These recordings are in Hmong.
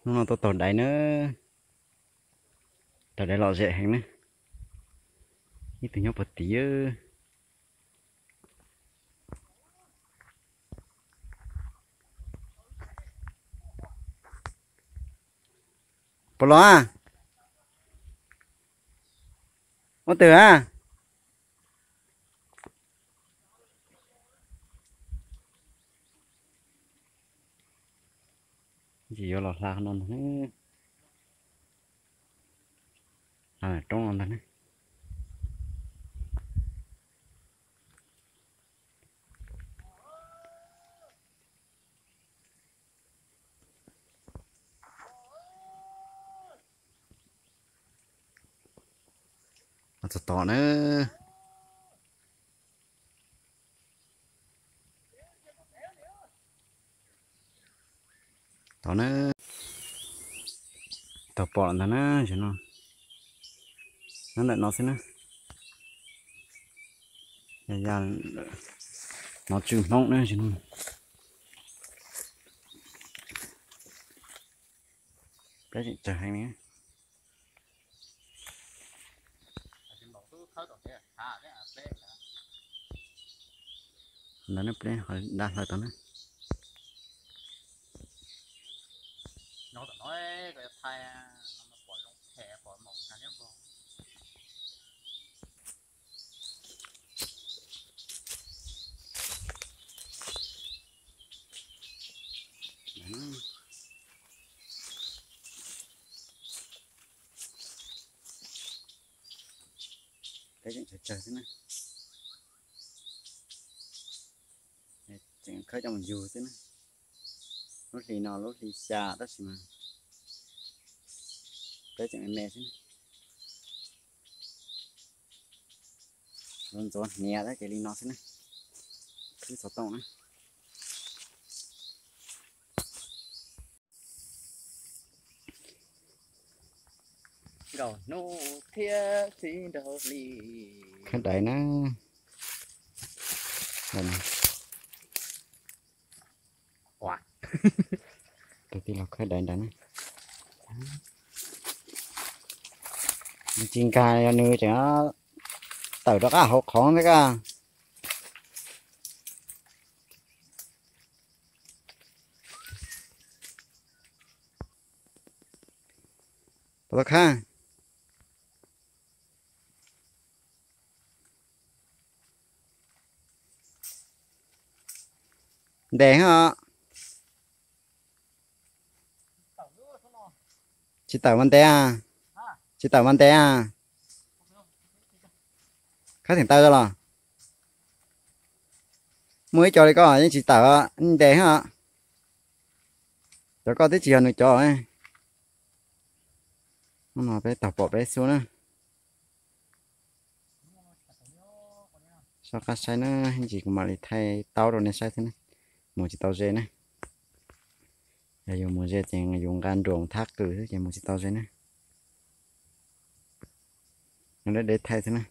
Hnub no tuaj taug daiv na, taug daiv lom zem heev na. Ib tug nyob puag tid. Puas los a? Ua twg a? Tsis yuav los hla no ntag, hla roob no ntag na. Txog tom na. Tod na, tau pom lawm ntag na, no, nyob ntawm no xwb na. Ya ya, no tsw Hmoob na, no. Peb tseem tsawg heev li. Ntawd ne, peb ho dab hlaws tau na. Peb tseem tsawg tsawg xwb na. Tseem khawb coj mus yug xwb na. Lub hli no lub hli xya tab sis mas peb tseem me me xwb na. Ntxuav hniav tab ces li no xwb na. Khwb xov tooj na. Nkauj hnub thiab txiv nraug hli. Khawb daiv na. Tus tij laug khawb daiv ntawd na. Tsis nkag, yog nws tseem tawm rov qab hauv qhov ntag. Puas tau khawb? Ntes os. Tsis tawm mas ntes a. Tsis tawm mas ntes a. Khawb theem taw los? Muaj ib co li koj yeej tsis tawm, ntes os. Cov koj twb tsis yog nws cov. Hnub no peb taug pom peb xub na. Soj qab saib na, ib ntsis kuv mam li thaij taub rau nej saib xwb na. Mus tsis tau ze na. Yog yus mus ze ces yus nqa nruas thab qws xwb ces mus tsis tau ze na. Deb deb thaij xwb na.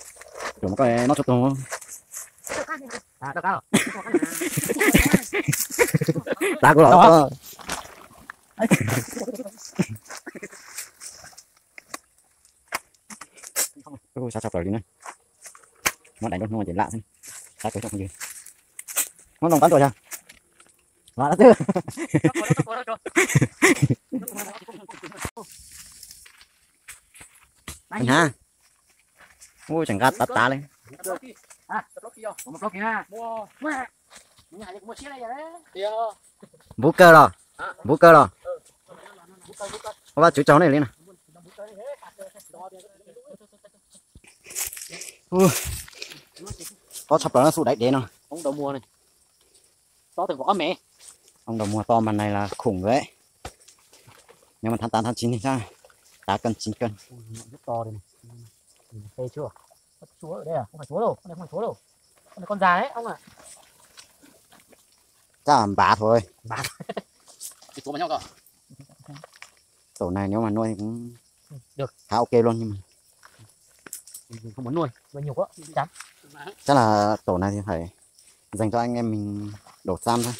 Chuo mas koj noj tshuaj tus. Tav kuv los. Sab tshaj plaws li na. Muab daim nruab hnub ces lam xwb. Sab tshaj plaws li. Muab loo pab ntua yog. Los dab tsi. Ua tseem nqa tav tav li. Npuv kawg los? Npuv kawg los? Ua Vajtswv tsaug nej li no. Tob tshaj plaws no, xub daiv dev no. Ong daus muag to mas nais las khoom lawm. Nyob mas thab tav thab tsis neeg sab, tav kawg tsis kawg. Chắc là bá thôi. Tổ này nếu mà nuôi cũng khá ok luôn nhưng mà chắc là tổ này thì phải dành cho anh em mình đổ xăng thôi.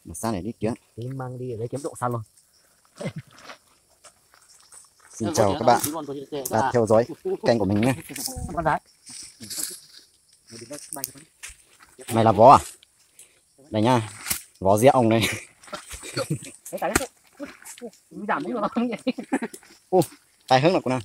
Đổ xăng để đi kiếm. Mang đi lấy kiếm độ xăng luôn. Xin chào các bạn đã theo dõi kênh của mình nhé. Mày là vó à? Đây nha, vó Diê ông này. Ui, tay hớn là của nào?